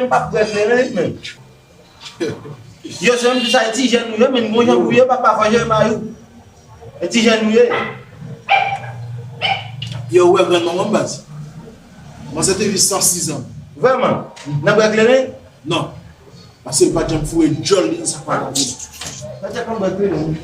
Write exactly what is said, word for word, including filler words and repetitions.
p ap bwè kleren li menm. Yo se menm sa, e ti jèn nou ye, men gon jan pou ye, papa, fò jere mari w. E ti jèn nou ye. Yo, ou wè grann manman m baz. Manzè te viv san sis an. Vrèman? Nan bwè kleren? Non. Paske l pa t janm foure djòl li nan sak pa lavi. Nan tèt mwen bwè kleren.